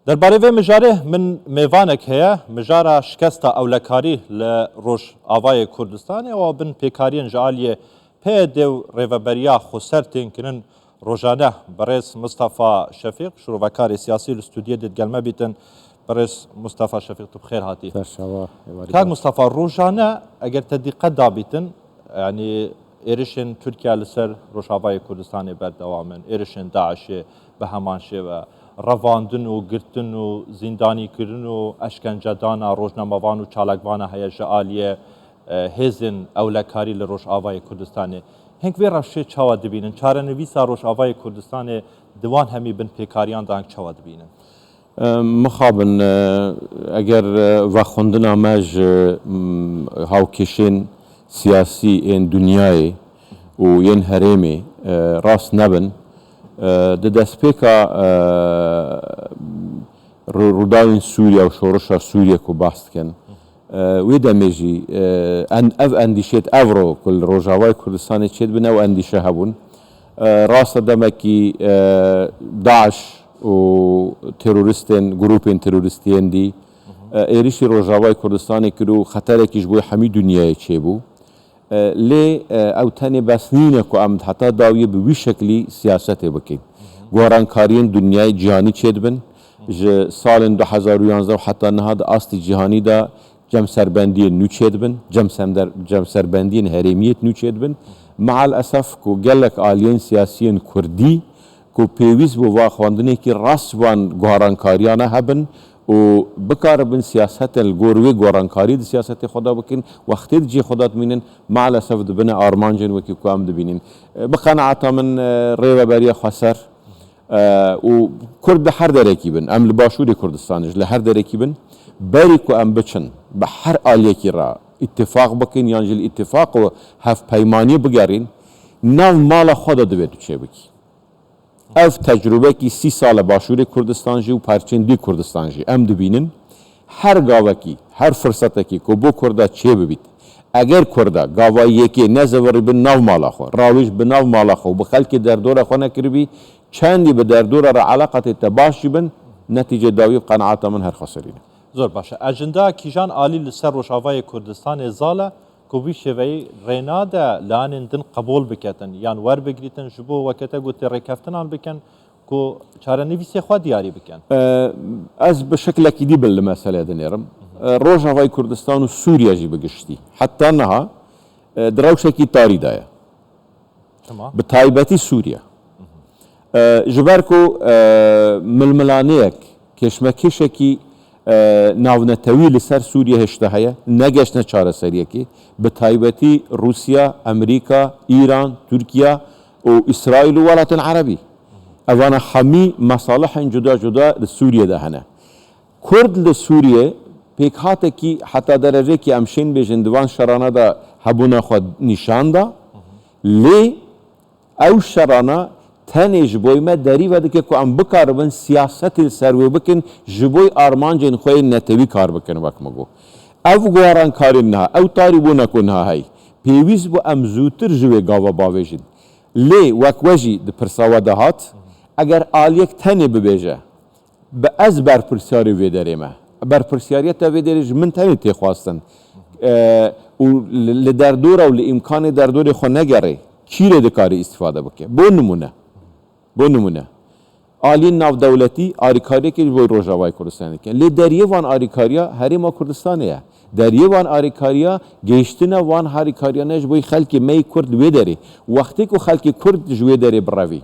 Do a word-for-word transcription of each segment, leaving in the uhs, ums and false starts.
Derbarê vê mijarê min mêvanek heye, mijara şikesta ewlekarî li Rojavayê Kurdistanê û bin pêkariyên ji aliyê P Y D û Rêveberiya Xweser tên kirin. Rojane, birêz Mustafa Şefîq, şirovekarê siyasî li stûdiyê digel me bîtin. Birêz Mustafa Şefîq, tu bi xêr hatî. Serçava, êvarî Kak baş. Mustafa, rojane eger te dîqet dabîtin, yanî êrişên Tirkiye li ser Rojavayê Kurdistanê berdewam in, êrişên DAIŞê bi heman şêwe, revandin û girtin û zîndanîkirin û eşkencedana rojnamevan û çalakvana heye ji aliyê, e, hêzên ewlekarî li Rojavayê Kurdistanê. Hênk vê rewşê çawa dibînin? Çarenivîsa Rojavayê Kurdistanê di wan hemî binpêkariyan de hênk çawa dibînin? E, mixabin, e, eger, e, vexwendina me ji, m, hawkêşên siyasî ên dinyayê û yên herêmê, e, rast nebin, e, di destpêka, e, rû-, rûdawên Sûriye û şorişa Sûriye ku behs dikin, e, wê demê jî, e, en-, ev endîşêt evro ku li Rojavayê Kurdistanê çêdibin, ew endîşe hebûn. E, rasta demekî, e, DAIŞ û teroristên, grûpên terorîstiyên dî, e, êrişî Rojavayê Kurdistanê kir û xeterekî ji bo hemî dinyayê çêbû. E, lê, e, ew tenê bes nîne ku em heta dawiyê bi wî şeklî siyasetê bikin. Gorankariyên dinyayê cîhanî çêdibin. Ji salên du hezar û yanzdeh heta niha di astî cîhanî de cemserbendiyên nû çêdibin, cemsender-, cemserbendiyên herêmiyê nû çêdibin. Meal esef ku gelek aliyên siyasiyên kurdî ku pêwîst bû va xwendinekî rast van gorankariyana hebin û bikaribin siyasetên li gor wê gorankarî di siyasetê xwe de bikin, wextê di cihê xwe de dimînin, meal esef dibine armancên wekî ku em dibînin. Bi qenaeta min, rêveberiya xweser, e, û Kurd di her derekî bin, em li Başûrê Kurdistanê ji li her derekî bin, berî ku em biçin bi her aliyekî re îtîfaq bikin yan jî li îtîfaq û hevpeymaniyê bigerîn, nav mala xwe de divê tu çêbikî. Ev tecrûbekî sî sal e Başûrê Kurdistan jî û parçên dî Kurdistan jî em dibînin. Her gavekî, her firsetekî ku bo Kurda çêbibît, eger Kurda gava yekê nezivirîbin nav mala xwe, rawêj bi nav mala xwe û bi xelkê derdora xwe nekiribî, çendî bi derdora re eleqatê te baş jî bin, netîcê dawî bi qenaeta min her xweserî ne. Zor baş e. Ejinda kîjan alî li ser Rojavayê Kurdistanê zal e ku vî şêveyî rê nade layanên din qebûl biketin yan werbigirîtin, ji bo weke te gotê rêkeftinan bikin ku çarenivîsê xwe diyarî bikin? E, ez bi şeklekî dî bin li meselê dinêrim. E, Rojavayê Kurdistan û Sûriye jî bi giştî heta niha, e, di rewşekî tarî de ye. Tamam. Bi taybetî Sûriye. E, ji ber ku, e, milmilaneyek, keşmekêşekî, e, navnetewî li ser Sûriye hêşta heye, negeştine çareseriyekê, bi taybetî Rûsya, Amerîka, Îran, Tirkiye û Îsraîl û welatên Erebî. Evana hemî mesalihên cuda cuda li Sûriye de hene. Kurd li Sûriye pêkhatekî heta derecekî em şên bêjin di van şerana de hebûna xwe nîşan da. Lê ew şerana tenê ji boy me derî vedike ku em bikaribin siyasetê li ser wê bikin, ji boy armancên xwe yên netewî kar bikin wek min got. Ev guherankarî niha, ew tarîbûna ku niha heyî, pêwîst bû em zûtir ji wê gava bavêjin. Lê wek we jî di pirsa we de hat, eger aliyek tenê bibêje, Bi ez berpirsiyarê vê derê me. Berpirsiyariya te vê derê ji min tenê tê xwestin. E, û li, li derdora û li îmkanê derdorê xwe negerê. Kîrê dikarî îstîfade bike. Bo nimûne. Bo nimûne. Aliyên navdewletî arîkariyekê ji bo Rojavayê Kurdistanê dike. Lê deriyê van arîkariya Herêma Kurdistanê ye. Deriyê van arîkariya gehiştine van harîkariya ne ji bo xelkê me yê Kurd wê derê. Wextê ku xelkê Kurd ji wê derê birevî.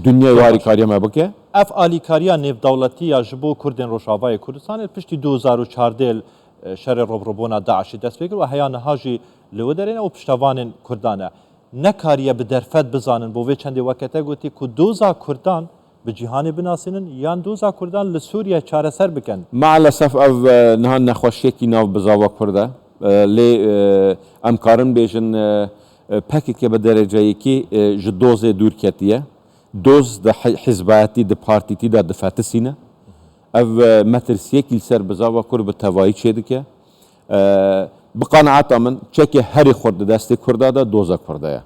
Dinya wê harîkariya me bike. Ev alîkariya nêvdewletî ya ji bo Kurdên Rojavayê Kurdistanê piştî du hezar û çardeh, e, şerê robrobona DAIŞê dest pê kir û heya niha jî li wê derê ne û piştevanên Kurdan e. Nekariye bi derfet bizanin bo vê çendê weke te gotî ku doza Kurdan bi cîhanê binasînin yan doza Kurdan li Sûriye çareser bikin. Mealesef ev, e, niha nexweşiyekî nav bizava Kurd e. E, lê, e, em karin bêjin, e, e, P K K bi dereceyekî, e, ji dozê dûr ketiye. Doz di hi-, hizbayetî, di partîtî de difetisîne. Ev, e, metirsiyekî li ser bizava Kurd bi tevayî çêdike. E, bi qenaeta min çekê herî xurt di destê Kurda de doza Kurda ye.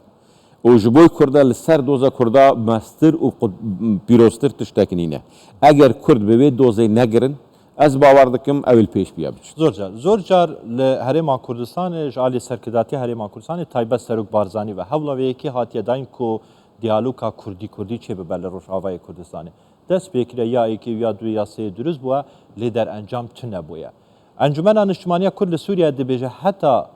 Û ji bo Kurda li ser doza Kurda mestir û qut-, pîroztir tiştek nîne. Eger Kurd bi wê dozê negirin, ez bawer dikim ew ê li pêş biya biçin. Zor car, zor car li Herêma Kurdistanê, ji alî serkirdatiya Herêma Kurdistanê, taybet Serok Barzanî ve hewla vê yekê hatiye dayîn ku diyaloga Kurdî-Kurdî çêbibe li Rojavayê Kurdistanê. Dest pê kiriye, ya êkê û ya duyê ya sêyê dirust bûye, lê derencam tune bûye. Encûmena Niştimaniya Kurd li Sûriye dibêje heta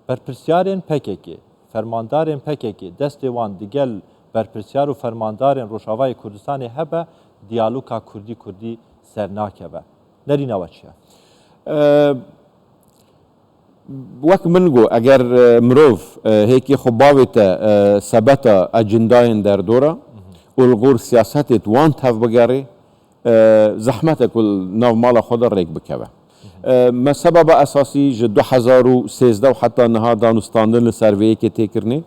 berpirsyarên P K K, fermandarên P K K, destê wan digel berpirsyar û fermandarên Rojavayê Kurdistanê hebe, diyaloga Kurdî-Kurdî ser nakeve. Nerîna we çi ye? E, Wek min got, eger, e, mirov, e, hêkê xwe bavête, e, sebeta ecindayên derdora û li gor siyasetê di wan tev bigerê, e, zehmet e ku li nav mala xwe de rêk bikeve. E, me sebeba esasî ji du hezar û sêzdeh û heta niha danûstandin li ser vê yekê tê kirinê.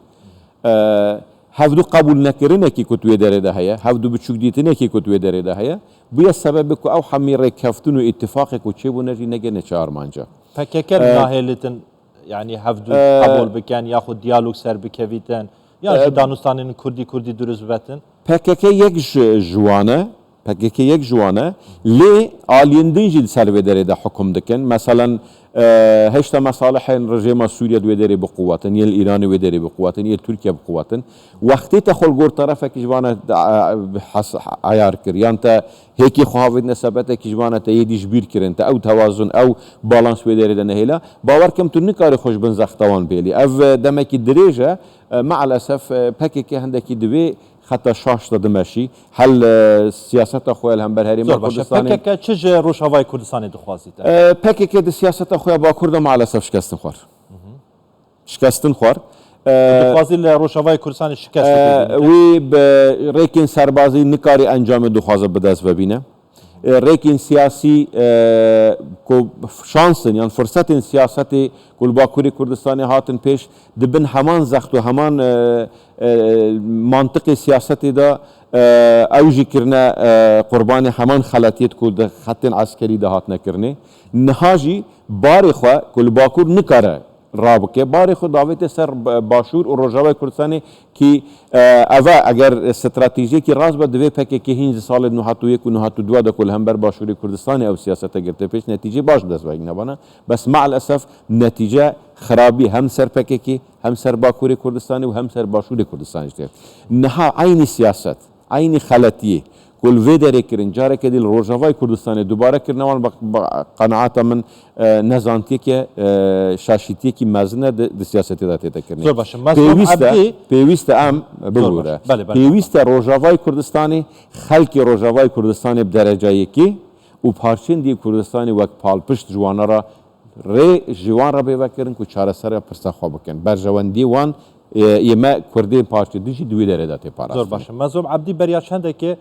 E, hevdu qebûlnekirinekî ku di wê derê de heye, hevdu biçûkdîtinekî ku di wê derê de heye, bûye sebebê ku ew hemî rêkeftin û îtîfaqê ku çêbûne jî negihne çi armanca. P K K E, nahêlitin, yanî hevdu e, qebûl bikin, yaxud diyalog ser bikevîtin, yan jî e, danûstanên Kurdî-Kurdî dirust bibetin? P K K yek ji, ji wan e, P K K yek ji wan e, lê aliyên din jî li ser vê derê de hukum dikin. Meselen, e, hêşta mesalihên rejêma Sûriye di wê derê biquwetin, yên li Îranê wê derê biquwetin, yên li Tirkiye biquwetin. Wextê te xwe li gor terefekî ji vana, e, has-, eyar kir, yan te hêkî xwe havêtine sebetekî ji vana te yê dî ji bîr kirin, te ew tewazun, ew balans wê derê de nehêla, bawer kim tu nikarî xwe ji bin zexta wan bêlî. Ev, e, demekî dirêj e, e, meelesef, e, P K K hindekî di vê xeta şaş de dimeşî, hel, e, siyaseta xwe ya li hember Herêma Kurdistanê. Zor baş e. P K K çi ji Rojavayê Kurdistanê dixwazîte? E, P K K di siyaseta xwe ya Bakur de maalesef şikestin xwar. Şikestin xwar. E, Dixwazî li Rojavayê Kurdistanê şikest e, bibînîte? Wî bi rêkên serbazî nikarî encamê dixwaze bi dest ve bîne. E, rêkên siyasî, e, ku şans in yan firsetên siyasetê ku li Bakurê Kurdistanê hatin pêş, di bin heman zext û heman, e, e, mantiqê siyasetê de, e, ew jî kirine, e, qurbanê heman xeletiyê ku di xetên eskerî de hatine kirinê. Niha jî barê xwe ku li Bakur nikare rabike, barê xwe davête ser ba-, Başûr û Rojavayê Kurdistanê kî, e, ev e, eger stratejiyekî rast be, divê P K K hîn ji salê nod û yek û nod û dua de ku li hember Başûrê Kurdistanê ew siyasete girte pêş, netîcê baş bi dest ve hîne bana. Bes maalesef netîce xirabî hem ser P K K, hem ser Bakurê Kurdistanê û hem ser Başûrê Kurdistanê jî tê. Niha eynî siyaset, eynî xeletiyê ku li vê derê kirin, careke dî li Rojavayê Kurdistanê dubare kirine wan, bi, bi qenaeta min, e, nezantiyeke, e, şaşîtiyekî mezin e di, di siyasetê de tête kirinê. Zor baş e. Mazlûm Pêwîst e, Ebdî. Pêwîst e em, Zor bibûre. Baş. Belê, belê. Pêwîst e Rojavayê Kurdistanê, xelkê Rojavayê Kurdistanê bi dereca yekê û parçên dî Kurdistanê wek palpişt ji wana re rê ji wan re bê vekirin ku çareseriya pirsa xwe bikin. Berjewendiyê wan, e, yê me Kurdên parçe du jî di wî derê de tê parastinê. Zor baş e. Mazlûm Ebdî beriya çendekê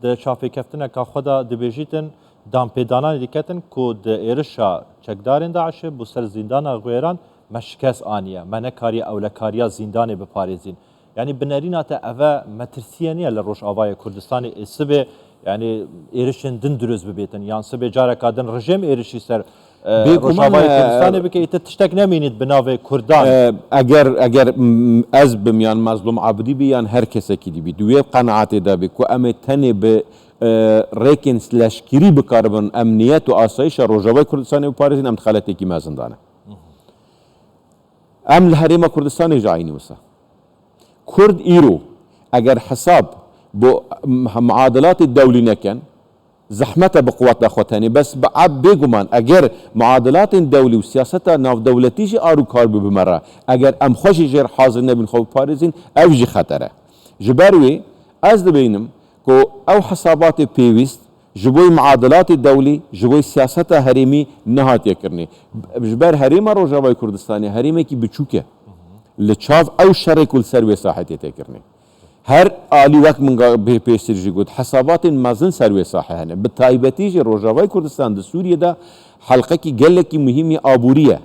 di çavpêkeftineka xwe de dibêjîtin, danpêdananê diketin ku di êrişa çekdarên DAIŞê bo ser zîndana Xwêran me şikest aniye. Me nekariye ewlekariya zîndanê biparêzîn. Yanî bi nerîna te eve metirsiye niye li Rojavayê Kurdistanê ê sibê, yanî êrişên din dirust bibêtin, yan sibê careka din rejêm êrişî ser, e, Bêguman, Rojavayê e, Kurdistanê bike, ê te tiştek nemînît bi navê Kurdan? E, eger, eger, m, ez bim, yan Mazlûm Ebdî bî, yan her kesekî dî bî, di wê qenaetê de bî ku em ê tenê bi, e, rêkên leşkerî bikaribin emniyet û asayişa Rojavayê Kurdistanê biparêzin, em di xeletekî mezin de ne. Em li Herêma Kurdistanê jî eynî wisa. Kurd îro eger hesab bo m-, muadilatê dewlî neken, zehmet e bi quweta xwe tenê. Bes bi eb-, bêguman eger muadilatên dewlî û siyaseta navdewletî jî ar û kar bibe me re, eger em xwe jî jêr hazir nebin xwe biparêzin, ev jî xeter e. Ji ber wê ez dibînim ku ew hesabatê pêwîst ji bo muadilatê dewlî, ji bo siyaseta herêmî nehatiye kirinê. Ji ber herêma Rojavayê Kurdistanê herêmekî biçûk e. Li çav ew şerê ku li ser wê sahê tê tê kirinê. Her alî wek min ga-, pê-, pêştir jî got, hesabatên mezin ser wê sahê hene. Bi taybetî jî Rojavayê Kurdistan di Sûriyê de helqekî gelekî muhîmî aborî ye.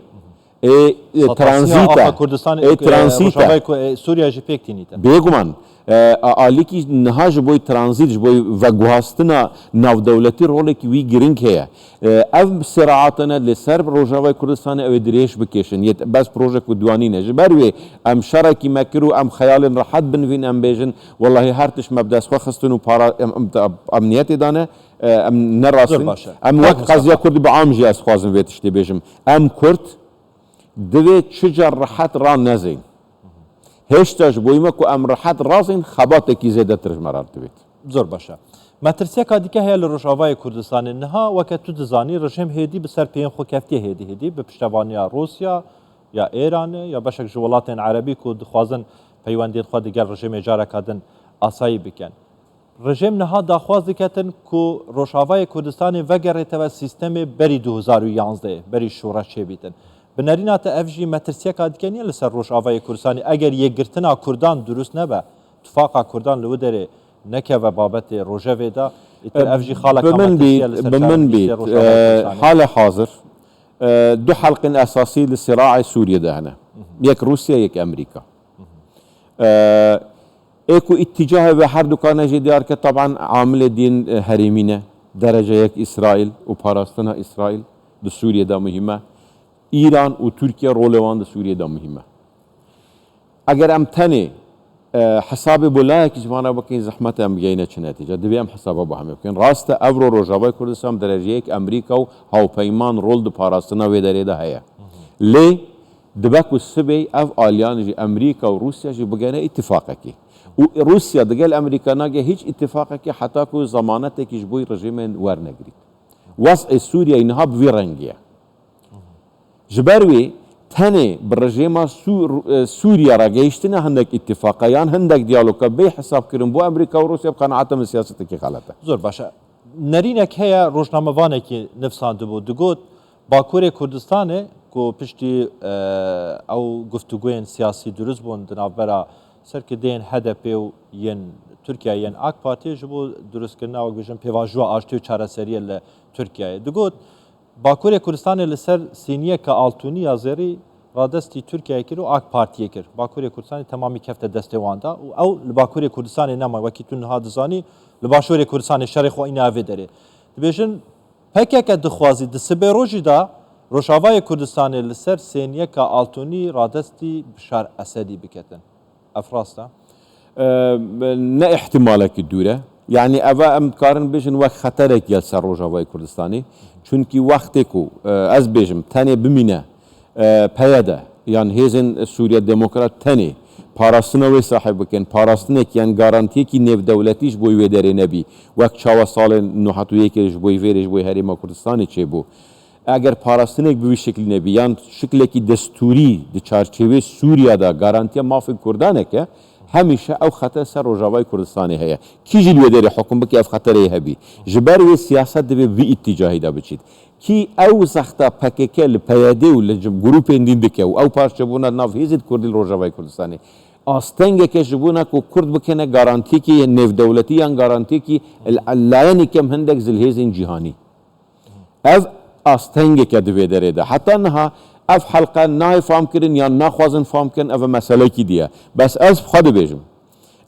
Ê, ê, Sataşiya tranzît e. Axa Kurdistanê, Ê, e, tranzît e. Rojavayê Ku-, e, Sûriye jî pêk tînîte. Bêguman. E, a- alîkî niha ji bo tranzît, ji bo veguhastina navdewletî rolekî wî girîng heye. E, ev siraatane li ser Rojavayê Kurdistanê ew ê dirêj bikêşin. Yê bes projek û diwanî ne. Ji ber wê em şerekî me kir û em xeyalên rehet binivîn, em bêjin, wellahî her tişt me bi dest xwe xistin û para em, em, em niyetê dane, e, em ne rast Zor in. Baş e. Em Kak wek Mustafa. Qeziya Kurdî bi am jî ez dixwazim vê tiştê bêjim. Em Kurd divê çi car rehet ranezên. Hêşta ji bo me ku em rehet razên, xebatekî zêdetir ji me re dibêt. Zor baş e. Metirsiyeka dike heye li Rojavayê Kurdistanê. Niha weke tu dizanî, rejîm hêdî bi ser pêyên xwe keftiye hêdî hêdî, bi piştevaniya Rûsya ya Êranê ya beşek ji welatên erebî ku dixwazin peywendiyên xwe digel rejîmê careka din asayî bikin. Rejîm niha daxwaz diketin ku Rojavayê Kurdistanê vegerêtewe sîstemê berî du hezar û yanzdehê, berî şoreş çêbîtin. Bi nerîna te ev jî metirsiyeka dike niye li ser Rojavayê Kurdistanê? Eger yekgirtina Kurdan dirust nebe, tifaqa Kurdan li wê derê nekeve babetê rojevê de, îtir ev jî xaleka Bi min metirsiyê bît, li ser bi min çarebîstê bît, Rojavayê e, Kurdistanê. Hale hazir, e, du helqên esasî li siraê Sûriyê de hene. Yek Rûsya, yek Amerîka. E, ê ku îtîcahê ve her dukane jî diyar ke, taban amilê din, e, herêmî ne. Derece yek Îsraîl û parastina Îsraîl di Sûriyê de muhîm e. Îran û Tirkiye rolê wan di Sûriyê de muhîm e. Eger em tenê, e, hesabê bo layekî ji van re bikin, zehmet e em bigeyne çi netîce. Divê em hesaba bo hemê bikin. Rast e, evro Rojavayê Kurdistan bi dereceyek Amerîka û hawpeyman rol di parastina wê derê de heye. Lê dibe ku sibê ev aliyan jî, Amerîka û Rûsya jî bigene îtifaqekê. Û Rûsya digel Amerîka nage hîç îtifaqekê heta ku zemanetekî ji bo rejîmên wernegirît. Wez'ê Sûriyeyê niha bi vî rengî ye. Ji ber wê tenê bi rejêma Sûr-, e, Sûriye re gehiştina hindek îtifaqa yan hindek diyaloga bê hesabkirin bo Amerîka û Rûsya bi qenaeta min siyasetekî xelet e. Zor baş e. Nerînek heye, rojnamevanekî nivsandibû, digot, Bakurê Kurdistanê ku piştî, e, ew guftûgoyên siyasî dirust bûn di navbera serkirdeyên H D P û yên Tirkiye yên AK Partiyê ji bo dirustkirina, wek bêjin, pêvajoya aştî û çareseriyê li Tirkiyeyê. Digot, Bakurê Kurdistanê li ser sêniyeke altûnî ya zêrî radestî Tirkiyeyê kir û AK Partiyê kir. Bakurê Kurdistanê temamî kefte destê wan de û ew li Bakurê Kurdistanê nema, wekî tu niha dizanî, li Başûrê Kurdistanê şerê xwe îne evê derê. Dibêjin, P K K dixwazî di sibê rojî de Rojavayê Kurdistanê li ser sêniyeke altûnî radestî Bişar Esedî biketin. Ev rast e? E, ne îhtimalekî dûr e. Yanî eva em dikarin bêjin wek xeterekî ye ser Rojavayê Kurdistanê. Çunkî wextê ku, e, ez bêjim tenê bimîne, e, P Y D yan Hêzên Sûriye Demokrat tenê parastina wê sahib bikin, parastinekî yan garantiyekî nêvdewletî ji bo wê derê nebî, wek çawa salên nod û yekê ji bo vê rê ji bo herêma Kurdistanê çêbû. Eger parastinek bi vî şiklî nebî, yan şiklekî destûrî di çarçêvê Sûriya de garantiya mafên Kurdan neke, hemîşe ew xeter ser Rojavayê Kurdistanê heye. Kî jî li wê derê hukm bike, ev xeterê hebî. Ji ber wê siyaset divê bi vî îtîcahî de biçît. Kî ew zexta P K K li P Y D û li cim-, grûpên din dike û ew parçebûna nav hêzên Kurdî li Rojavayê Kurdistanê. Astengeke ji bona ku Kurd bikene garantiyekî nêvdewletî yan garantiyekî l-, layenî kem hindek zilhêzên cîhanî. Ev astengeke di vê derê de. Heta niha ev helqe nayê fam kirin yan naxwazin fam kirin, ev meselekî diye. Bes ez bi xwe dibêjim.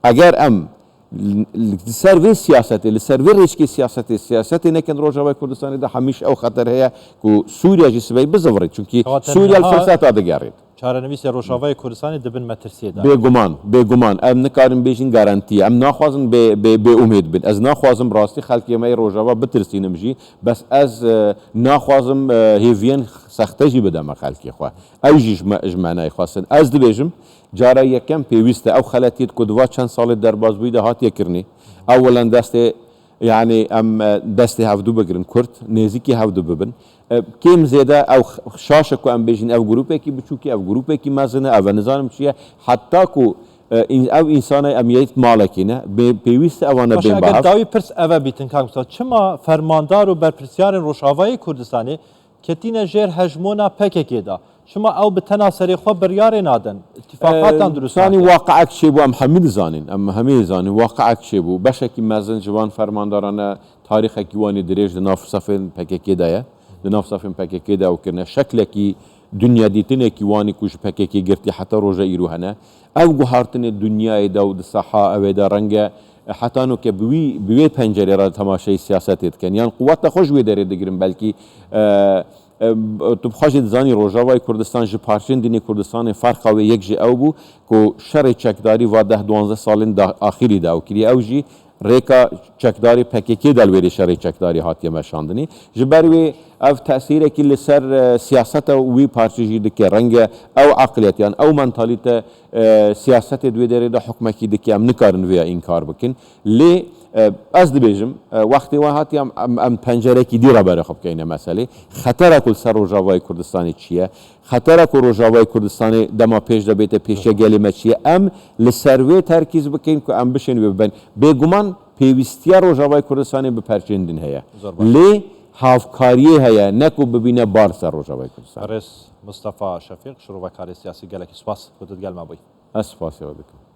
Eger em li, li, li ser vê siyasetê, li ser vê rêçkê siyasetê, siyasetê nekin Rojavayê Kurdistanê de hemîş ew xeter heye ku Sûriye jî sibey bizivirît. Çunkî Sûriye li firseta digerît. Çarenivîsê Rojavayê Kurdistanê di bin metirsiyê de. Bêguman, bêguman. Em nikarin bêjin garantî ye. Em naxwazin bê, bê, bêumêd bin. Ez naxwazim rastî xelkê me yê Rojava bitirsînim jî. Bes ez, e, naxwazim, e, hêviyên sexte jî bideme xelkê xwe. Ew jî ji me, ji me nayê xwestin. Ez dibêjim, cara yekem pêwîst e. Ew xeletiyê ku di va çend salê derbazbûyî de hatiye kirinê. Ewelen destê Yanî em, e, destê hevdu bigirin, Kurd, nêzîkî hevdu bibin. E, kêm zêde ew x-, şaş e ku em bêjin ev grûpekî biçûk e, ev grûpekî mezin e, ev e nizanim çi ye. Heta ku, e, în-, ev însanê em yêt malekî ne, bê-, pêwîst e ewana Başa, bên eger bahev. Dawî pirs ev e bîtin, kak Mustafa, çima fermandar û berpirsiyarên Rojavayê Kurdistanê ketîne jêr hejmona P K K de. Çima ew bi tena serê xwe biryarê nadin? Îtîfaqatan Ee, dirust sanî nakin. Waqiek çêbû, em hemî dizanin, em hemî dizanin. Waqiek çêbû. Beşekî mezin ji van fermandarane tarîxekî wan ê dirêj di nav sefên P K K de ye. Di nav sefên P K K de ew kirine. Şeklekî, Dinya dîtinekî wanî ku ji P K K girtî heta roja îro hene. Ev guhartinê dinyayê de û di saha ew ê de renge, e, heta noke bi wî, bi wê pencerê re temaşeyî siyasetê dikin. Yan quweta xwe ji wê derê digirin belkî, e, e, tu bi xwe jî dizanî Rojavayê Kurdistan ji parçeyên din ê Kurdistanê ferqa wê yek jî ew bû ku şerê çekdarî va deh duwanzeh salên da, axirî de ew kiriye. Ew jî rêka çekdarî P K K de li wêrê şerê çekdarî hatiye meşandinê. Ji ber wê ev tesîrekî li ser, e, siyaseta wî parçe jî dike. Renge ew eqliyet yan ew mentalîte, e, siyasetê di wê derê de hukmekî dike. Em nikarin vêya înkar bikin. Lê, e, ez dibêjim, e, wextê we hatiye em, em, em pencerekî dî re berê xwe bikeyne meselê. Xetera ku li ser Rojavayê Kurdistanê çi ye? Xetera ku Rojavayê Kurdistanê dema pêş de bête pêşiya gelê me çi ye? Em li ser wê terkîz bikin ku em bişên wê bibin. Bêguman pêwîstiya Rojavayê Kurdistanê bi perçeyên din heye. Zor baş. Lê havkariyê heye, ne ku bibîne bar li ser Rojavayê Kurdistanê. Berêz Mustafa Şefîq, şirovekarê siyasî, gelekî spas ku tu digel me bûyî. Ez spasiya we dikim.